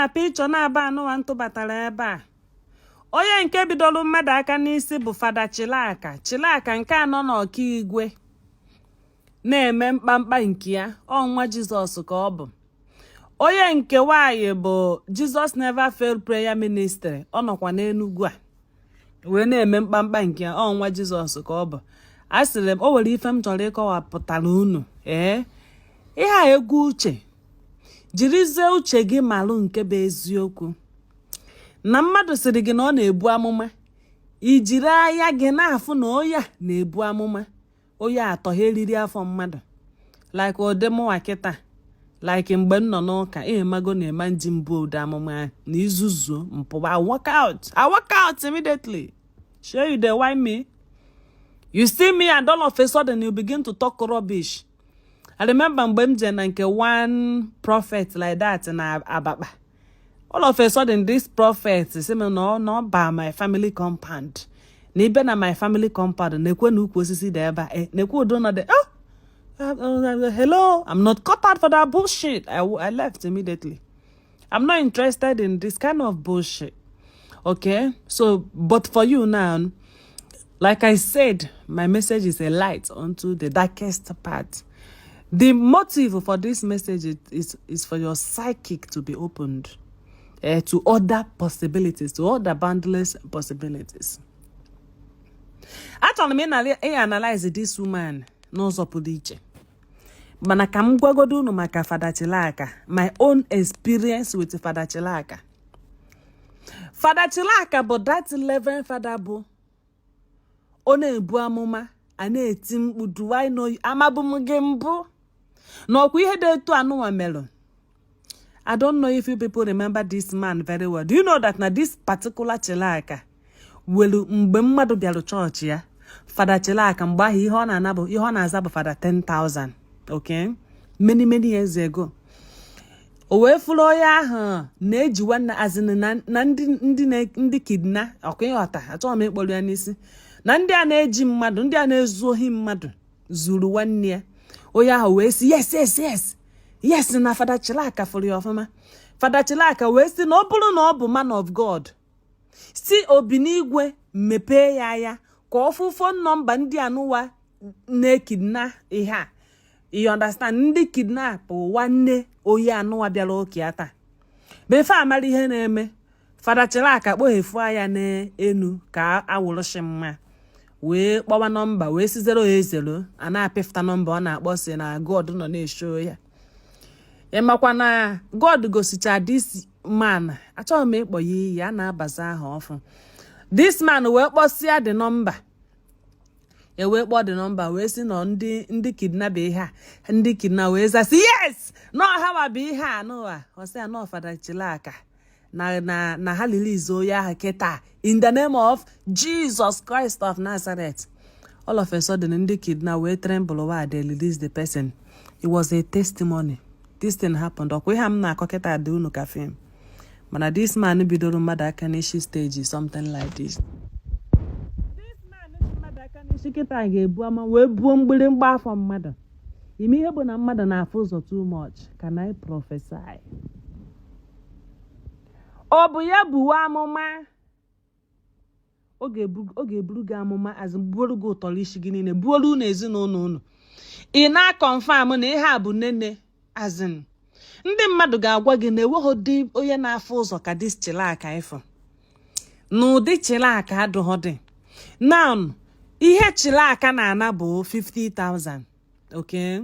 na picture na-aba anụwa ntụbatara ebe a, onye nke bidoro mmadụ aka n'isi bụ Fada Chilaka. Chilaka nke anọ n'Ọkaigwe na-eme mkpamkpa nke ya. Ọ nwa Jizọs ka ọ bụ. Onye nke nwanyị bụ Jesus Never Fail Prayer Ministry. Ọ nọkwa n'Enugwu a wee na-eme mkpamkpa nke ya. Ọ nwa Jizọs ka ọ bụ. A sịrị m, o nwere ife m chọrọ ịkọwapụtara unu. Ee, ihe a egwu uche, jirizie uche gị malụ nke bụ eziokwu. Na mmadụ sịrị gị na ọ na-ebu amụma, ijiri anya gị na-afụ na onye a na-ebu amụma, onye atọghị eriri afọ mmadụ, like ụdị mụnwa kịta, like mgbe m nọ n'ụka ịmago na ema nji mbụ ụdị amụma ahụ na izuzuo mpụba. I walk out, I walk out immediately. Sure, you dey whine me. You see me and all of a sudden you begin to talk rubbish. I remember mgbe m jee na nke one prophet like that na Abakpa, all of a sudden this prophet sị m na ọ ba my family compound, na ibe na my family compound na-ekwe na ukwu osisi dị ebe a, na-ekwe udo nọ dị. Oh, hello, I'm not cut out for that bullshit. I left immediately. I'm not interested in this kind of bullshit, okay? So, but for you now, like I said, my message is a light unto the darkest part. The motive for this message is for your psychic to be opened to other possibilities, to other boundless possibilities. Achọrọ m ị analyze this woman n'ụzọ pụrụ iche, mana ka m gwagodo unu maka Fada Chilaka, my own experience with Fada Chilaka. Fada Chilaka bụ that 11 fada bụ ọ na-ebu amụma, a na-eti mkpu, "Do I know you?" Amabụ m gị mbụ na ọkwa ihe dị etu anụnwa melụ. I don't know if you people remember this man very well. Do you know that na this particular Chilaka welu mgbe mmadụ bịara chọọchị ya, Fada Chilaka, mgbe ahụ ihe ọ na-ana bụ, ihe ọ na-aza bụ Fada 10,000, okay? Many, many years ago, o wee fụrụ onye ahụ na-eji nwanne azin na ndị kidna ọkwa ịghọta. Achọghị m ịkpọrọ ya n'isi na ndị a na-eji mmadụ, ndị a na-ezu ohi mmadụ zuru nwanne ya. Onye ahụ wee sị, Yes," na Fada Chilaka fụrụ ya ọfụma. Fada Chilaka wee sị na ọ bụrụ na ọ bụ man of God, si obinigwe mepee ya anya ka ọ fụ phone number ndị anụwa na-ekidna ihe a, you understand, ndị kidnap nwanne onye anụwa bịara ụka ya taa. Befe amara ihe na-eme, Fada Chilaka kpoghefu anya n'enu ka awụrụshi mma wee kpọwa number, wee si 080, a na-apịfụta number ọ na-akpọ, si na God nọ na-esho ya. Ịmakwa na God gosicha this man, achọghị m ịkpọ ya iyi, a na-abaza aha ọfụ. This man wee kpọsịa the number, e wee kpọọ the number wee sị nọ ndị kidnap, ihe a ndị kidnap wee zasị yes, nọ ha bụ ihe a nụwa. Ọ sị ya nọ Fada Chilaka na ha release onye ahụ kịta in the name of Jesus Christ of Nazareth. All of a sudden ndị kidnap wee tremble wa, they release the person. It was a testimony. This thing happened. Ọkwa ihe m na-akọ kịta dị unu ka film, mana this man bidoro mmadụ aka n'isi stage, something like this. This man ji mmadụ aka n'isi kịta ga-ebu ama wee buo mgbịrịmgba afọ mmadụ. Ime ihe bụ na mmadụ na-afụ ụzọ too much. Can I prophesy? Ọ bụ ya buwe amụma, ọ ga-eburu gị amụma azụ, buoro gị ụtọrọ isi gị niile, buoro unu ezinụlọ unu. Ị na-aconfirm na ihe a bụ nene azin. Ndị mmadụ ga-agwa gị na enweghị ụdị onye na-afụ ụzọ ka this Chilaka ịfụ na ụdị Chilaka adụghọ dị. Now, ihe Chilaka na-ana bụ 50,000, okay?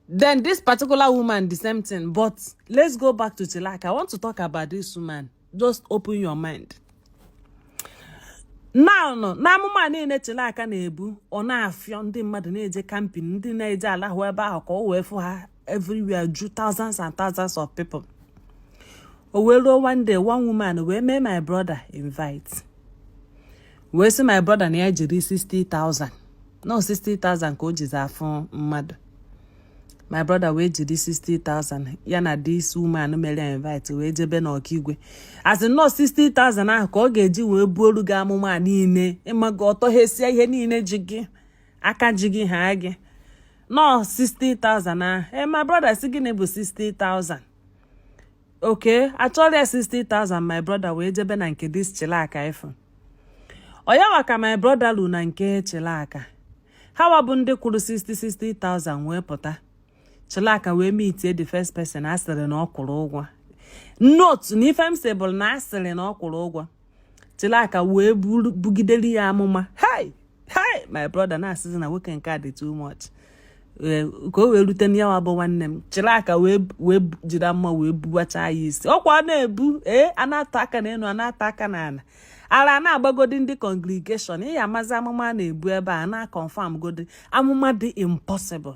Then this particular woman, the same thing. But let's go back to Chilaka. I want to talk about this woman. Just open your mind now. Na amụma niile Chilaka na-ebu, ọ na-afịọ ndị mmadụ na-eje camping, ndị na-eje alahụ ebe ahụ ka o wee fụ ha everywhere ju, thousands and thousands of people. O wee ruo one day, one woman wee mee my brother invite, wee sị my brother na ya jiri 60,000, no, 60,000 ka o jizi afụ mmadụ. My brother wee jiri 60,000 ya na this woman mere ya invite wee jebe n'Ọkigwe. As in nọ 60,000 ahụ ka ọ ga-eji wee buolu gị amụma a niile, ịmaga ọtọghesia ihe niile ji gị aka, ji gị ha gị nọ 60,000 ahụ. Ee, my brother si, "Gịnị bụ 60,000?" Okay, achọrọ ya 60,000. My brother wee jebe na nke this Chilaka. Ifu ọyawa ka my brother lu na nke Chilaka, ha wa bụ ndị kwụrụ 60 60,000 wee pụta. Chilaka wee meetie the first person a sịrị na ọ kwụrụ ụgwọ. Note na ife m sị bụ na a sịrị na ọ kwụrụ ụgwọ. Chilaka wee bugidere ya amụma. Hey hey, my brother na-asịzi na nwoke nke a dị too much. Ka o wee rute na yawa bụ nwanne m, Chilaka wee jiri amụma wee buwacha ya isi. Ọkwa na-ebu ee, a na-atọ aka n'elu, a na-atọ aka n'ala, ara na-agbagodi ndị congregation. Ị ya amazi amụma a na-ebu ebe a na-confirm godi amụma dị impossible.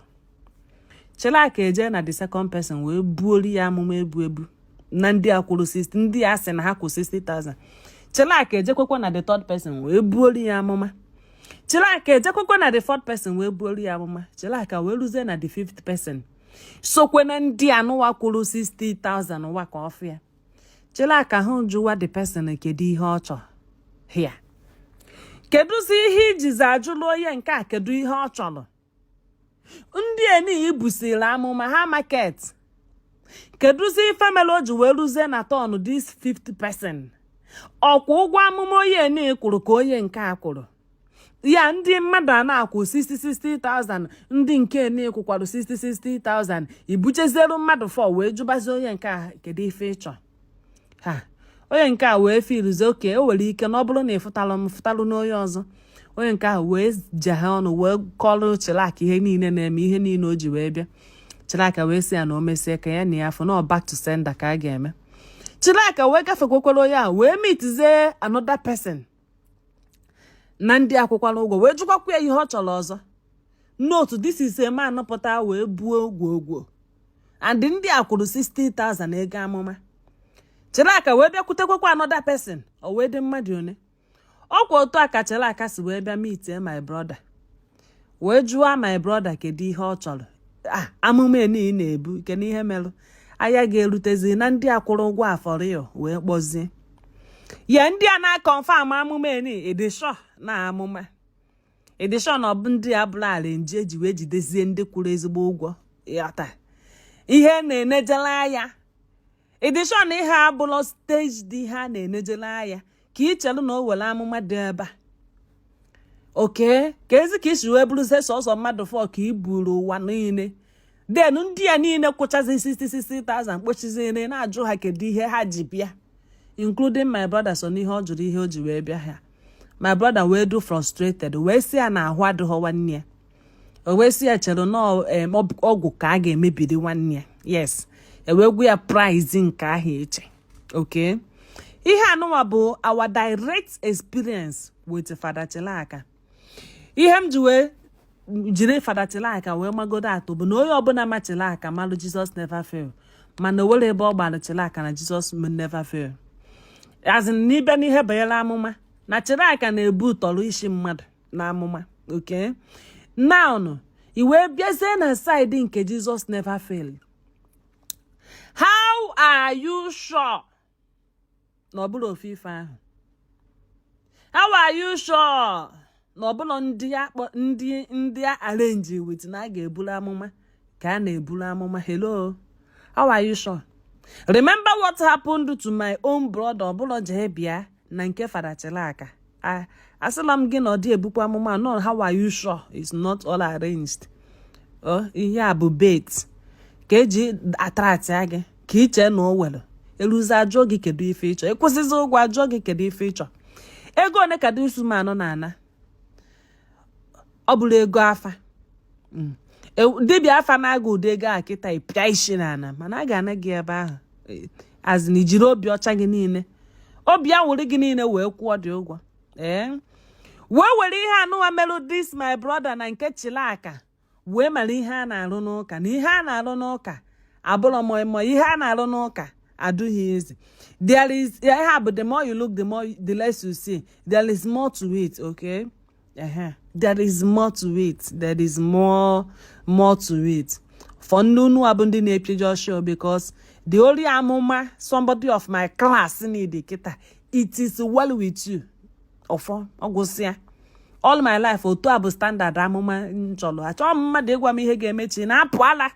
Chilaka eje na the second person wee buolu ya amụma ebu ebu na ndị a kwụrụ 60, ndị a sị na ha kwụ 60,000. Chilaka ejekwekwa na the third person wee buolu ya amụma. Chilaka ejekwekwa na the fourth person wee buolu ya amụma. Chilaka wee ruzie na the fifth person sokwe na ndị anụwa kwụrụ 60,000 ụwa ka ọfụ ya. Chilaka hụ jụwa the person kedu ihe ọ chọrọ ya, kedụzi ihe ijizi ajụlụ onye nke a, kedu ihe ọ chọrọ. Ndị eni busiri amụma ha market, kedụzi ife mere o ji wee ruzie na turn this fifth person? Ọkwa ụgwọ amụma onye eni kwụrụ ka onye nke a kwụrụ ya. Ndị mmadụ a na-akwụ 60 60,000, ndị nke eni kwụkwara 60 60,000, ibuchezielu mmadụ 4 wee jụbazie onye nke a kedu ife ịchọ ha. Onye nke a wee feeluzie oke o nwere ike na ọ bụrụ na ịfụtalụ m fụtalụ n'onye ọzọ. Onye nke ahụ wee jeghe ọnụ wee kọrọ Chilaka ihe niile na-eme, ihe niile o ji wee bịa. Chilaka wee sị ya na o mesie ka ya na ya afọ na back to sender ka a ga-eme. Chilaka wee gafekwekwara onye ahụ wee meetizie another person na ndị akwụkwara ụgwọ, wee jụkwakwa ya ihe ọ chọrọ ọzọ. Note, this is a man pụta wee buo gwogwo and ndị a kwụrụ 60,000 ego amụma. Chilaka wee bịakwutekwakwa another person. O wee dị mmadụ one. Ọkwa otu a ka Chilaka si wee bịa meetie my brother, wee jụọ my brother kedu ihe ọ chọrọ. A amụma eni na-ebu, kedu ihe merụ anya ga-erutezi na ndị akwụrụ ụgwọ afọrịọ wee kpọzie ya, ndị a na-aconfirm amụma eni ịdịshọ na amụma ịdịshọ na ọ bụ ndị a bụrụ arrange eji wee jidezie ndị kwụrụ ezigbo ụgwọ yata ihe na-enejela anya. Ịdịshọ na ihe abụlọ stage dị ihe a na-enejela anya ka ị chere na o were amụma dị ebe a. Oke ka ezi ka isi wee bụrụzie sọsọ mmadụ four ka i buru ụwa niile, then ndị a niile kwụchazi 60 60,000 kpochiziri na-ajụ ha kedu ihe ha ji bịa, including my brother so n'ihe ọ jụrụ ihe o ji wee bịa ha. My brother wee do frustrated, wee sị ya na ahụ adịghọ nwanne ya. O wee sị ya chere na ọgwụ ka a ga-emebiri nwanne ya. Yes, e wee gwa ya price nke ahụ eche. Okay, ihe anụnwa bụ our direct experience with Fada Chilaka. Ihe m ji wee jiri Fada Chilaka wee magodo atụ bụ na onye ọbụla ma Chilaka malụ Jesus Never Fail, mana o nwere ebe ọ gbara Chilaka na Jesus Never Fail, as in n'ịbịa n'ihe banyere amụma na Chilaka na-ebu ụtọrọ isi mmadụ na amụma. Okay, now i wee bịazie na side nke Jesus Never Fail, how are you sure na ọ bụrụ ofu ife ahụ? How are you sure na ọbụla ndị akpọ ndị a arrange with na a ga-eburu amụma ka a na-eburu amụma? Hello, how are you sure? Remember what happened to my own brother. Ọbụla jee bịa na nke Fada Chilaka, asịla m gị na ọ dị ebukwa amụma. No, how are you sure it's not all arranged? Oh, ihe a bụ bait ka eji attract gị ka ị chee na o were eruzi ajụọ gị kedu ife ịchọ, ịkwụsịzi ụgwọ, ajụọ gị kedu ife ịchọ, ego one ka this woman na-ana. Ọ bụrụ ego afa, dibịa afa na-aga ụdị ego a kịta ịpịa isi n'ala, mana a ga-ana gị ebe ahụ azin ijiri obi ọcha gị niile, obi anwụrụ gị niile wee kwụọ dị ụgwọ. Ee, wee were ihe anụwa merụ this my brother na nke Chilaka wee mara ihe a na-arụ n'ụka, na ihe a na-arụ n'ụka abụrọ moi moi. Ihe a na-arụ n'ụka adụghị easy. There is ihe a bụ the more you look, the more the less you see. There is more to it. Okay, there is more to it. There is more to it for ndị unu abụ ndị na-epieje show, because the only amụma somebody of my class need kịta, it is well with you. Ọfọ ọgwụsịa all my life, otu a bụ standard amụma m chọrọ. Achọghị m mmadụ ịgwa m ihe ga-emechi na apụ ala.